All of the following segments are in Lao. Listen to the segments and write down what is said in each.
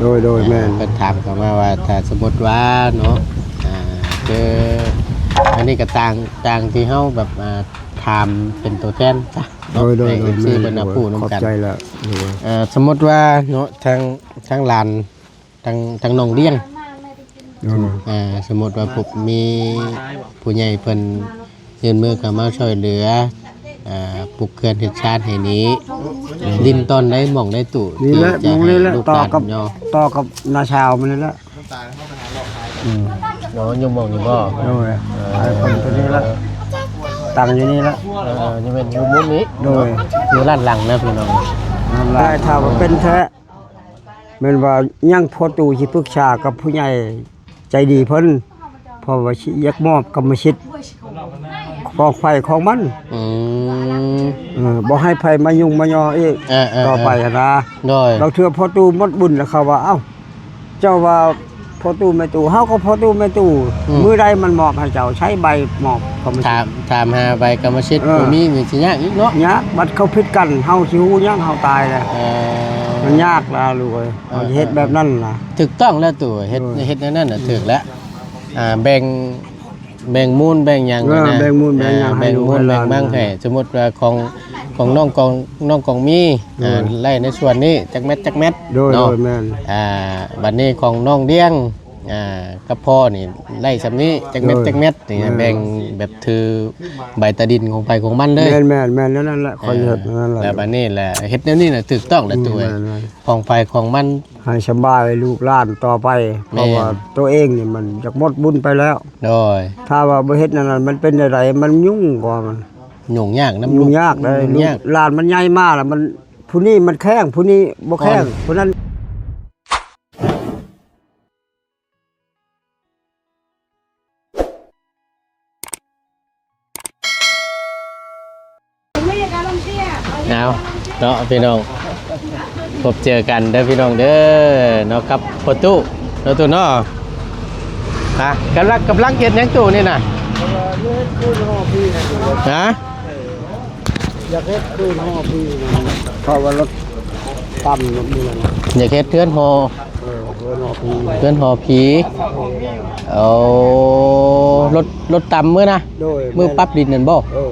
ໂດຍ ໂດຍ ແມ່ນ ເພິ່ນຖາມເຂົ້າມາວ່າ ຖ້າສົມມຸດວ່າເນາະ ອ່າ ຄື ອັນນີ້ກໍຕ່າງ ຕ່າງທີ່ເຮົາແບບ ອ່າ ຖາມເປັນຕົວແທນຊະເນາະ ໂດຍ ໂດຍ ໃຫ້ ໂດຍ ເອັຟຊີ ແມ່ນ ເພິ່ນຮັບຮູ້ນຳກັນ ເຂົ້າໃຈແລ້ວ ໂດຍ ເອີ ສົມມຸດວ່າເນາະ ທາງ ທາງຫຼານ ທາງ ທາງນ້ອງລ້ຽງ ໂດຍ ອ່າ ສົມມຸດວ່າພວກມີຜູ້ໃຫຍ່ເພິ່ນ ຍື່ນມືເຂົ້າມາຊ່ວຍເຫຼືອ ອ່າ ປຸກເຮືອນເຮັດຊານໃຫ້ນີ້ ດິນຕອນໃດໝ່ອງໃດຕູ້ ນີ້ແຫຼະ ທີ່ຈະ ໝ່ອງນີ້ແຫຼະ ໃຫ້ລູກຫຼານ ຕໍ່ກັບ ຕໍ່ກັບນາຊາວມັນນີ້ແຫຼະ ອືມ ອໍ ຢູ່ໝ່ອງນີ້ບໍ່? ໂດຍ ເອີ ໃຫ້ຄົນຕົວນີ້ລະ ຕັ້ງຢູ່ນີ້ລະ ເອີ ນີ້ແມ່ນຢູ່ມຸມນີ້ ໂດຍ ຢູ່ດ້ານຫຼັງນະພີ່ນ້ອງ ນັ້ນລະ ຖ້າວ່າເປັນແທ້ ແມ່ນວ່າຍັງພໍຕູ້ຊິປຶກສາກັບຜູ້ໃຫຍ່ໃຈດີເພິ່ນ ເພາະວ່າຊິຢາກມອບກຳມະສິດຂອງໃຜຂອງມັນ ອືມ ເອີ ບໍ່ໃຫ້ໃຜມາຫຍຸ້ງມາຍໍອີກ ເອີໆໆ ຕໍ່ໄປຫັ້ນນະ ໂດຍ ບາງເທື່ອພໍຕູ້ໝົດບຸນແລ້ວ ເຂົາວ່າ ເອົ້າ ເຈົ້າວ່າພໍ່ຕູ້ແມ່ຕູ້ ເຮົາກໍພໍ່ຕູ້ແມ່ຕູ້ ອືມ ມື້ໃດມັນມອບໃຫ້ເຈົ້າ ໃຊ້ໃບມອບກຳມະສິດ ຖາມ ຖາມຫາໃບກຳມະສິດ ເອີ ບໍ່ມີນີ້ຊິຍາກອີກເນາະ ຍາກ ບັດເຂົາຜິດກັນ ເຮົາຊິຮູ້ຫຍັງ ເຮົາຕາຍແລ້ວ ເອີ ມັນຍາກລະລູກເອີຍ ເອີ ເຮົາຊິເຮັດແບບນັ້ນລະ ຖືກຕ້ອງແລ້ວຕູ້ ເຮັດ ໂດຍ ເຮັດແນວນັ້ນນະ ໂດຍ ຖືກແລ້ວ ອ່າ ແບ່ງ ແບ່ງມູນແບ່ງຫຍັງ ເອີ ນະ ແບ່ງມູນແບ່ງຫຍັງ ອ່າ ໃຫ້ລູກໃຫ້ຫຼານ ແບ່ງມູນແບ່ງມັງໃຫ້ ສົມມຸດວ່າຂອງ ຂອງນ້ອງກອງ ນ້ອງກອງມີ ໂດຍ ອ່າ ໄລ່ໃນສ່ວນນີ້ຈັກແມັດ ຈັກແມັດ ໂດຍ ເນາະ ໂດຍ ແມ່ນ ອ່າ ບັດນີ້ຂອງນ້ອງລ້ຽງ ອ່າ ກັບພໍ່ນີ້ໄລ່ສ່ຳນີ້ ຈັກແມັດ ໂດຍ ຈັກແມັດນີ້ ແມ່ນ ແບ່ງແບບຖືໃບຕາດິນຂອງໃຜຂອງມັນເລີຍ ແມ່ນໆໆ ແນວນັ້ນແຫຼະ ເອີ ຂ້ອຍເຮັດແນວນັ້ນແຫຼະ ແລ້ວບັດນີ້ແຫຼະ ເຮັດແນວນີ້ນະຖືກຕ້ອງແຫຼະຕູ້ເອີຍ ຂອງໃຜຂອງມັນ ໃຫ້ສະບາຍລູກຫຼານຕໍ່ໄປ ແມ່ນ ເພາະວ່າໂຕເອງນີ້ມັນຢາກໝົດບຸນໄປແລ້ວ ໂດຍ ຖ້າວ່າບໍ່ເຮັດແນວນັ້ນ ມັນເປັນແນວໃດ ມັນຫຍຸ້ງກວ່າມັນ ຫຍຸ້ງຍາກນຳລູກ ຫຍຸ້ງຍາກເດ້ ຫຍຸ້ງຍາກ ລູກຫຼານມັນໃຫຍ່ມາແລ້ວ ມັນ ຜູ້ນີ້ມັນແຂງ ຜູ້ນີ້ບໍ່ແຂງ ອ່ອນ ຜູ້ນັ້ນ ເອົາເນາະພີ່ນ້ອງ ພົບເຈີກັນເດີພີ່ນ້ອງເດີເນາະ ກັບພໍ່ຕູ້ເນາະຕູ້ເນາະ ຮະ ກຳລັງ ກຳລັງເຮັດຫຍັງຕູ້ນີ້ນະ ຮະ ຢາກເຮັດຄືນຫໍພີ ເພາະວ່າລົດຕ່ຳລົດນີ້ນະ ຢາກເຮັດເຮືອນຫໍ ເອີ ເຮືອນຫໍພີ ເຮືອນຫໍຜີ ໂອ້ ລົດ ລົດຕ່ຳມື້ນະ ໂດຍ ມື້ປັບດິນນັ້ນບໍ່ ເອີ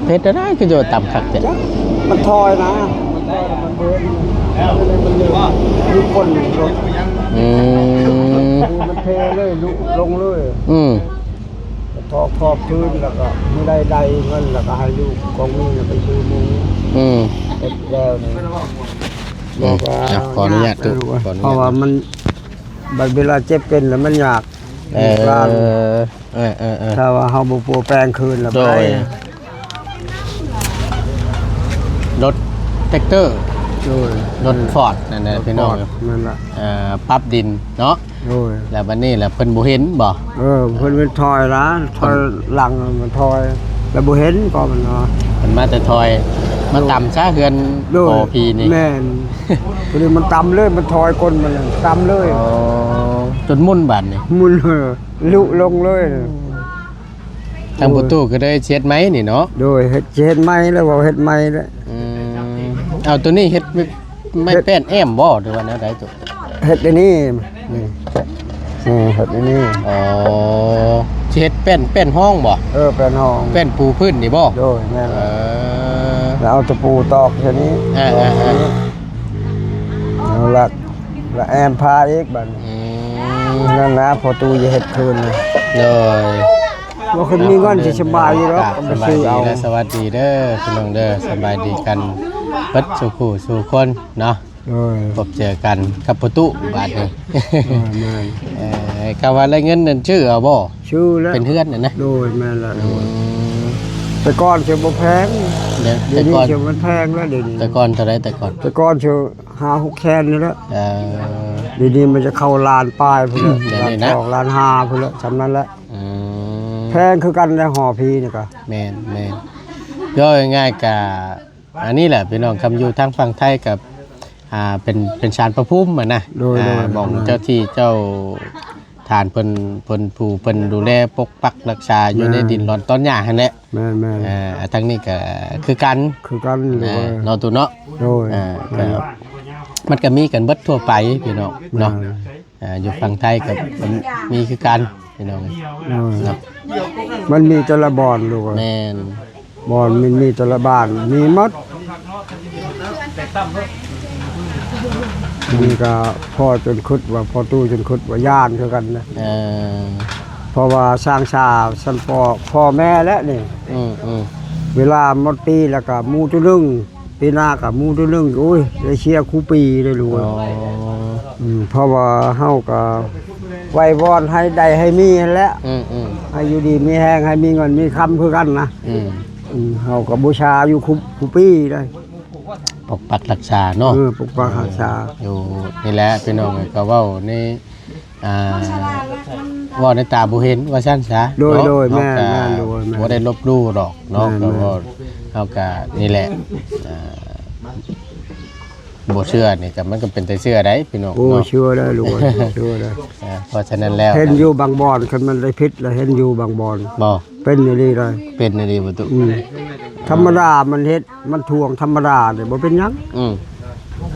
ເຮັດແນວໃດຄືຈະວ່າຕ່ຳຄັກແທ້ ມັນຖອຍນະ ມັນຖອຍ ມັນເບີນ ມັນມີຄົນລົດ ອືມ ມັນເທເລີຍ ລຸລົງເລີຍ ອືມ ຖອກຂອບຄືນ ແລ້ວກໍມື້ໃດໄດ້ເງິນ ແລ້ວກໍໃຫ້ລູກຂອງມີນະໄປຊື້ໝູ ອືມ ເຮັດແລ້ວນີ້ ອືມ ບອກວ່າ ອ່ະ ຂໍອະນຸຍາດ ຍາກ ຕູ້ ຂໍອະນຸຍາດ ເພາະວ່າມັນ ບັດເວລາເຈັບເປັນແລ້ວມັນຍາກ ເອີ ລູກຫຼານ ເອີໆໆ ຖ້າວ່າເຮົາບໍ່ປົວແປງຄືນແລ້ວ ໂດຍ ບໍ່ໄດ້ ລົດແທັກເຕີ ໂດຍ ລົດຟອດນັ້ນແຫຼະ ລົດຟອດ ພີ່ນ້ອງ ນັ້ນລະ ເອີ ປັບດິນເນາະ ໂດຍ ແລ້ວບັດນີ້ລະເພິ່ນບໍ່ເຫັນບໍ່ ເອີ ເພິ່ນ ເພິ່ນຖອຍລະ ຖອຍຫຼັງ ມັນຖອຍ ແລ້ວບໍ່ເຫັນກໍມັນວ່າ ເພິ່ນມາແຕ່ຖອຍ ມາ ໂດຍ ຕ່ຳຊະເຮືອນ ໂດຍ ຫໍຜີນີ້ ແມ່ນ ພໍດີມັນຕ່ຳເລີຍ ມັນຖອຍກົ້ນມັນຕ່ຳເລີຍ ອໍ ຈົນໝຸ່ນບາດນີ້ ໝຸ່ນ ເອີ ລຸລົງເລີຍ ທາງປະຕູກໍໄດ້ເຮັດໃໝ່ນີ້ເນາະ ໂດຍ ເຮັດ ເຮັດໃໝ່ແລ້ວ ເວົ້າເຮັດໃໝ່ແລ້ວ ອືມ ເອົາ ໂຕນີ້ເຮັດໄມ້ແປ້ນແອ້ມບໍ່ ຫຼືວ່າແນວໃດໂຕ ເຮັດອັນນີ້ ນີ້ ນີ້ ເຮັດອັນນີ້ ອໍ ຊິເຮັດແປ້ນ ແປ້ນຮອງບໍ່ ເອີ ແປ້ນຮອງ ແປ້ນປູພື້ນນີ້ບໍ່ ໂດຍ ແມ່ນ ເອີ ແລ້ວເອົາຕະປູຕອກເທົ່ານີ້ ເອີໆໆ ເອົາລະ ລະແອ້ມຜ້າອີກບາດນີ້ ອືມ ນັ້ນນະ ພໍ່ຕູ້ຈະເຮັດຄືນ ໂດຍ ບໍ່ຄັນມີເງິນຊິສະບາຍຢູ່ດອກ ກະ ໄປຊື້ເອົາ ສະບາຍດີ ແລະ ສະຫວັດດີເດີ ພີ່ນ້ອງເດີ ສະບາຍດີກັນເບິດສູ່ຄູ່ສູ່ຄົນເນາະ ໂດຍ ພົບເຈີກັນກັບພໍ່ຕູ້ບາດນີ້ ໂດຍ ແມ່ນ ເອີ ຄຳວ່າໄດ້ເງິນນັ້ນຊື້ເອົາບໍ່? ຊື້ແລ້ວ ເປັນເຮືອນຫັ້ນນະ ໂດຍ ແມ່ນແລ້ວ ອືມ ແຕ່ກ່ອນຊິບໍ່ແພງ ດຽວ ແຕ່ກ່ອນ ດຽວນີ້ຊິມັນແພງແລ້ວ ດຽວນີ້ ແຕ່ກ່ອນເທົ່າໃດ ແຕ່ກ່ອນ ແຕ່ກ່ອນຊິ ຫ້າຫົກແສນນີ້ແຫຼະ ເອີ ດຽວນີ້ມັນຈະເຂົ້າລ້ານປາຍພຸ້ນແຫຼະ ດຽວນີ້ນະ ລ້ານສອງ ລ້ານຫ້າພຸ້ນແຫຼະ ສ່ຳນັ້ນແຫຼະ ອືມ ແພງຄືກັນແຫຼະ ຫໍຜີນີ້ກະ ແມ່ນໆ ເວົ້າງ່າຍໆ ກະ ອັນນີ້ແຫຼະພີ່ນ້ອງ ຄຳຢູ່ທາງຝັ່ງໄທກະ ອ່າ ເປັນ ເປັນສານພະພູມຫັ້ນນະ ໂດຍໆ ອ່າ ໝ່ອງເຈົ້າທີ່ເຈົ້າ ທ່ານເພິ່ນ ເພິ່ນຜູ້ເພິ່ນດູແລປົກປັກຮັກສາຢູ່ໃນ ແມ່ນ ດິນດອນຕອນຫຍ້າຫັ້ນແຫຼະ ແມ່ນໆ ອ່າ ທາງນີ້ກະຄືກັນ ຄືກັນ ອ່າ ເນາະ ຕູ້ເນາະ ໂດຍ ອ່າ ແມ່ນ ກະ ມັນກໍມີກັນເບິດທົ່ວໄປພີ່ນ້ອງເນາະ. ອ່າ ຢູ່ຝັ່ງໄທກໍ ມັນມີຄືກັນພີ່ນ້ອງເອີຍ ເອີ ເນາະ. ມັນມີແຕ່ລະບ່ອນລູກເອີຍ ແມ່ນ ບ່ອນມັນມີແຕ່ລະບ້ານມີໝົດ. ນີ້ກໍພໍ່ຈົນຄິດວ່າ ພໍ່ຕູ້ຈົນຄິດວ່າຢ້ານຄືກັນນະ ເອີ ເພາະວ່າຊ້າງຊາຊັ້ນພໍ່ ພໍ່ແມ່ແຫຼະນີ້ ອືມໆ ເວລາໝົດປີແລ້ວກໍໝູ່ໂຕໜຶ່ງ ປີໜ້າກໍໝູ່ໂຕໜຶ່ງ. ໂອ້ຍ ໄດ້ເສຍຄູ່ປີເດ້ລູກເອີຍ. ອໍ ອືມ ເພາະວ່າເຮົາກໍໄຫວ້ວອນໃຫ້ໄດ້ໃຫ້ມີຫັ້ນແຫຼະ ອືມໆ ໃຫ້ຢູ່ດີມີແຮງ ໃຫ້ມີເງິນມີຄຳຄືກັນນະ ອືມ ອືມ ເຮົາກໍບູຊາຢູ່ຄູ່ ຄູ່ປີໄດ໋ ປົກປັກຮັກສາເນາະ ເອີ ປົກປັກຮັກສາ ເອີ ຢູ່ນີ້ແຫຼະພີ່ນ້ອງເອີຍ. ກໍເວົ້າໃນ ອ່າ ເວົ້າໃນຕາບໍ່ເຫັນວ່າຊັ້ນຊະ ໂດຍ ເນາະ ໂດຍ ເຮົາ ແມ່ນ ກໍ ແມ່ນ ໂດຍ ແມ່ນ ບໍ່ໄດ້ລົບຫຼູ່ດອກເນາະ ແມ່ນ ກໍເວົ້າ ແມ່ນ ເຮົາກໍນີ້ແຫຼະ ອ່າ ບໍ່ເຊື່ອນີ້ກໍ ມັນກໍເປັນຕາເຊື່ອໄດ໋ພີ່ນ້ອງ ໂອ້ ເນາະ ເຊື່ອໄດ້ລູກເອີຍ ເຊື່ອໄດ້ ອ່າ ເພາະສະນັ້ນແລ້ວ ເຫັນຢູ່ບາງບ່ອນ ຄັນມັນໄດ້ຜິດແລ້ວເຫັນຢູ່ບາງບ່ອນ ບໍ່ ເປັນອີ່ຫຼີເລີຍ ເປັນອີ່ຫຼີບໍ່ຕຸ ອືມ ທຳມະດາມັນເຮັດ ມັນຖ່ວງທຳມະດານີ້ບໍ່ເປັນຫຍັງ ອືມ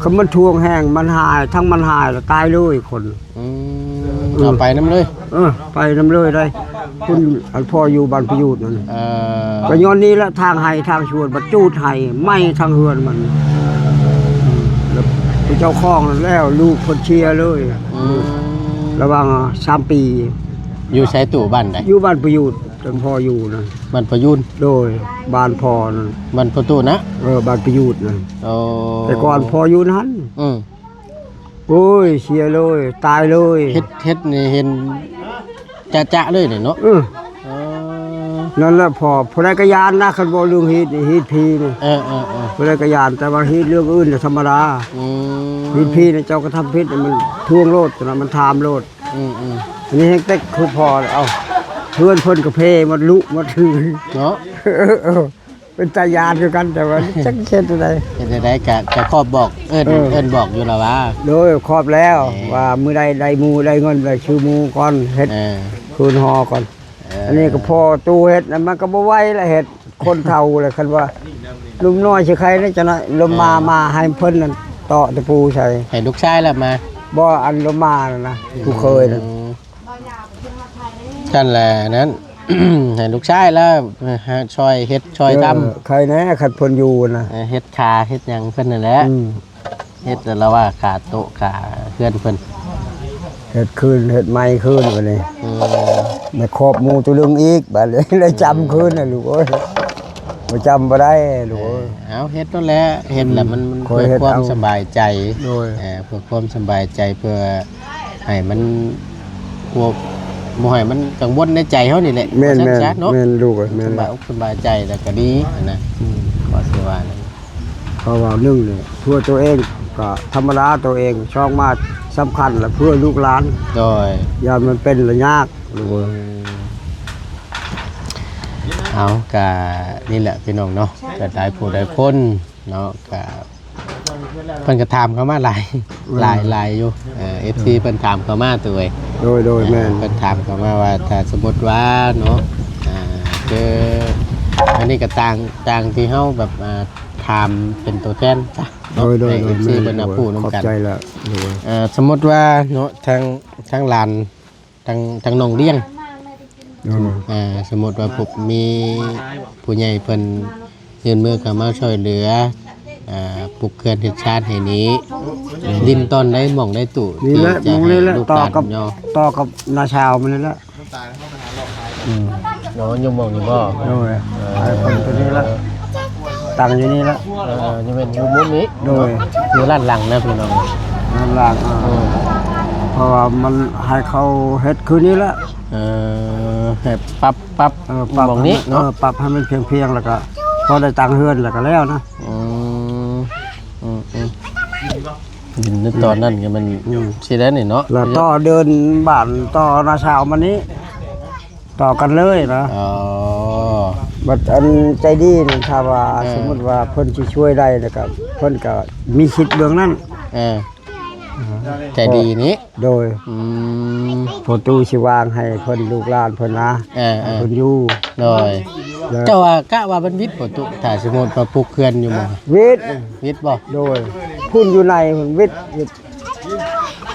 ຄັນມັນຖ່ວງແຮງ ມັນຫາຍ ທັງມັນຫາຍແລ້ວຕາຍເລີຍຄົນ ອືມ ເອົາໄປນຳເລີຍ ເອີ ໄປນຳເລີຍໄດ໋ ຄຸນ ອັນພໍ່ຢູ່ບ້ານປະຍຸດນັ້ນ ເອີ ກໍຍ້ອນນີ້ແຫຼະ ທາງໄຮ່ທາງສວນ ບັດຈູດໄຮ່ໄໝ້ທັງເຮືອນມັນ ແລ້ວເຈົ້າຂອງນັ້ນແລ້ວ ລູກເພິ່ນເສຍເລີຍ ອືມ ລະຫວ່າງສາມປີ ຢູ່ໃສຕູ້ ບ້ານໃດ ຢູ່ບ້ານປະຍຸດ ຕອນພໍ່ຢູ່ນະ ບ້ານປະຍຸດ ໂດຍ ບ້ານພໍ່ນັ້ນ ບ້ານພໍ່ຕູ້ນະ ເອີ ບ້ານປະຍຸດນະ ໂອ້ ແຕ່ກ່ອນພໍ່ຢູ່ນັ້ນ ອືມ ໂອ້ຍ ເສຍເລີຍ ຕາຍເລີຍ ເຮັດ ເຮັດນີ້ເຫັນຈະໆເລີຍນີ້ເນາະ ເອີ ເອີ ນັ້ນແຫຼະພໍ່ ຜູ້ໃດກໍຢ້ານນະ ຄັນເວົ້າເລື່ອງຮີດນີ້ ຮີດຜີນີ້ ເອີໆໆ ຜູ້ໃດກໍຢ້ານ ແຕ່ວ່າຮີດເລື່ອງອື່ນນະທຳມະດາ ອືມ ຮີດຜີນີ້ເຈົ້າກະທຳຜິດນີ້ ມັນທວງໂລດນະ ມັນຖາມໂລດ ອືມໆ ອັນນີ້ແຮງເຕັກຄືພໍ່ ເອົາ ເຮືອນເພິ່ນກໍເພໝົດ ລຸໝົດ ເນາະ ເປັນຕາຢ້ານຄືກັນ ແຕ່ວ່າຈັກເຮັດຈັ່ງໃດ ເຮັດຈັ່ງໃດກະ ກະຄອບບອກ ເອີ້ນ ເອີ ເອີ້ນບອກຢູ່ລະວ່າ ໂດຍ ຄອບແລ້ວ ເອີ ວ່າມື້ໃດໄດ້ໝູ່ໄດ້ເງິນ ໄດ້ຊື່ໝູ່ກ່ອນ ເຮັດ ເອີ ຄືນຫໍກ່ອນ ເອີ ອັນນີ້ກໍພໍ່ຕູ້ເຮັດນະ ມັນກໍບໍ່ໄຫວລະ ເຮັດຄົນເຖົ້າລະ ຄັນວ່າ ລຸມນ້ອຍຊິໄຄແດ່ ຈັ່ງນັ້ນ ລົມມາ ເອີ ມາໃຫ້ເພິ່ນນັ້ນ ເຕາະຕະປູໃສ່ ໃຫ້ລູກຊາຍລະມາ ບໍ່ ອັນລົມມານັ້ນນະ ອືມ ຜູ້ເຄີຍນັ້ນ ຊັ້ນແຫຼະນັ້ນ ໃຫ້ລູກຊາຍລະ ເອີ ຊ່ອຍເຮັດຊ່ອຍທຳ ເອີ ໄຄແດ່ ຄັນເພິ່ນຢູ່ນະ ເອີ ເຮັດຂາເຮັດຫຍັງເພິ່ນນັ້ນແຫຼະ ອືມ ເຮັດລະວ່າຂາໂຕະຂາເຮືອນເພິ່ນ ເຮັດຄືນ ເຮັດໃໝ່ຄືນບັດນີ້ ອືມ ໄດ້ຄອບໝູ່ໂຕໜຶ່ງອີກ ບາດນີ້ໄດ້ຈຳຄືນນະລູກເອີຍ ບໍ່ຈຳບໍ່ໄດ້ລູກເອີຍ ເອີ ເອົາເຮັດໂລດແຫຼະ ເຮັດແລ້ວມັນ ອືມ ມັນເພື່ອຄວາມສະບາຍໃຈ ໂດຍ ເອີ ເພື່ອຄວາມສະບາຍໃຈ ເພື່ອ ໃຫ້ມັນ ບໍ່ ບໍ່ໃຫ້ມັນກັງວົນໃນໃຈເຮົານີ້ແຫຼະ ແມ່ນ ວ່າຊັ້ນຊະເນາະ ແມ່ນລູກເອີຍ ແມ່ນ ສະບາຍອົກສະບາຍໃຈແລ້ວກໍດີຫັ້ນນະ ອືມ ກໍຊິວ່ານັ້ນ ເພາະວ່າໜຶ່ງນີ້ເພື່ອໂຕເອງກໍທຳມະດາ ໂຕເອງ ສອງມາສຳຄັນລະເພື່ອລູກຫຼານ ໂດຍ ຢ້ານມັນເປັນລະຍາກ ອືມ ເອົາ ກະນີ້ແຫຼະພີ່ນ້ອງເນາະ ກະຫຼາຍຜູ້ຫຼາຍຄົນເນາະ ກະ ເພິ່ນກໍຖາມເຂົ້າມາຫຼາຍ ອືມ ຫຼາຍ ຫຼາຍຢູ່ ເອີ ເອັຟຊີ ເພິ່ນຖາມເຂົ້າມາ ໂດຍ ໂດຍ ໂດຍ ເອີ ແມ່ນ ເພິ່ນຖາມເຂົ້າມາວ່າ ຖ້າສົມມຸດວ່າເນາະ ອ່າ ຄື ອັນນີ້ກໍຕ່າງ ຕ່າງທີ່ເຮົາແບບ ອ່າ ຖາມເປັນຕົວແທນຊະເນາະ ໂດຍ ໂດຍ ໃຫ້ ໂດຍ ເອັຟຊີ ແມ່ນ ເພິ່ນຮັບຮູ້ນຳກັນ ເຂົ້າໃຈແລ້ວ ໂດຍ ເອີ ສົມມຸດວ່າເນາະ ທາງ ທາງຫຼານ ທາງ ທາງນ້ອງລ້ຽງ ເອີ ອ່າ ສົມມຸດວ່າຜູ້ ມີຜູ້ໃຫຍ່ເພິ່ນຍື່ນມືເຂົ້າມາຊ່ວຍເຫຼືອ ອ່າ ປຸກເຮືອນເຮັດຊານໃຫ້ນີ້ ດິນຕອນໃດໝ່ອງໃດຕູ້ ນີ້ແຫຼະ ທີ່ຈະໃຫ້ລູກຫຼານ ຕໍ່ກັບ ຕໍ່ກັບນ້າສາວມັນນີ້ແຫຼະ ອືມ ເນາະ ຢູ່ໝ່ອງນີ້ບໍ່ ໂດຍ ເອີ ໃຫ້ເພິ່ນຕົວນີ້ລະ ຕັ້ງຢູ່ນີ້ລະ ເອີ ຢູ່ແມ່ນຢູ່ມຸມນີ້ ໂດຍ ຢູ່ດ້ານຫຼັງນະພີ່ນ້ອງ ດ້ານຫຼັງ ເອີ ເອີ ເພາະວ່າມັນໃຫ້ເຂົາເຮັດຄືນີ້ລະ ເອີ ໃຫ້ປັບ ປັບ ເອີ ປັບໝ່ອງນີ້ເນາະ ເອີ ປັບໃຫ້ມັນພຽງໆ ແລ້ວກະພໍໄດ້ຕັ້ງເຮືອນ ແລ້ວກະແລ້ວນະ ອືມ ອືມ ອືມ ດິນໃນຕອນນັ້ນກໍມັນ ອືມ ຊິໄດ້ນີ້ເນາະ ແລ້ວຕໍ່ເດີ່ນບ້ານ ຕໍ່ໜ້າສາວມານີ້ ຕໍ່ກັນເລີຍນະ ອໍ ບັດອັນໃຈດີນີ້ ຖ້າວ່າ ເອີ ສົມມຸດວ່າເພິ່ນຊິຊ່ວຍໄດ້ ແລ້ວກໍເພິ່ນກໍມີສິດເບື້ອງນັ້ນ ເອີ ໃຈດີນີ້ ໂດຍ ອືມ ພໍ່ຕູ້ຊິວາງໃຫ້ເພິ່ນ ລູກຫຼານເພິ່ນນະ ເອີໆ ໃຫ້ເພິ່ນຢູ່ ໂດຍ ແລ້ວ ເຈົ້າວ່າກະວ່າມັນວິດບໍ່ຕຸ ຖ້າສົມມຸດວ່າປຸກເຮືອນຢູ່ໝ່ອງ ວິດ ວິດບໍ່ ໂດຍ ພຸ້ນຢູ່ໃນພຸ້ນ ວິດ ວິດ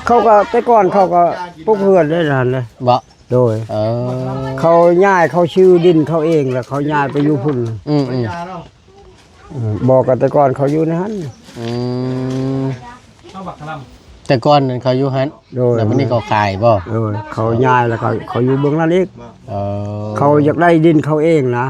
ເຂົາກໍ ແຕ່ກ່ອນເຂົາກໍປຸກເຮືອນໄດ້ຫັ້ນເດ້. ບໍ່? ໂດຍ ເອີ ເຂົາຍ້າຍ ເຂົາຊື້ດິນເຂົາເອງ ແລ້ວເຂົາຍ້າຍໄປຢູ່ພຸ້ນ. ອືມໆ ເອີ ບໍ່ ກໍແຕ່ກ່ອນເຂົາຢູ່ໃນຫັ້ນ. ອືມ ແຕ່ກ່ອນນັ້ນເຂົາຢູ່ຫັ້ນ. ໂດຍ ແລ້ວບັດນີ້ເຂົາຂາຍບໍ່? ໂດຍ ເຂົາຍ້າຍແລ້ວ ເຂົາ ເຂົາຢູ່ເບື້ອງນັ້ນອີກ. ເອີ ເຂົາຢາກໄດ້ດິນເຂົາເອງນະ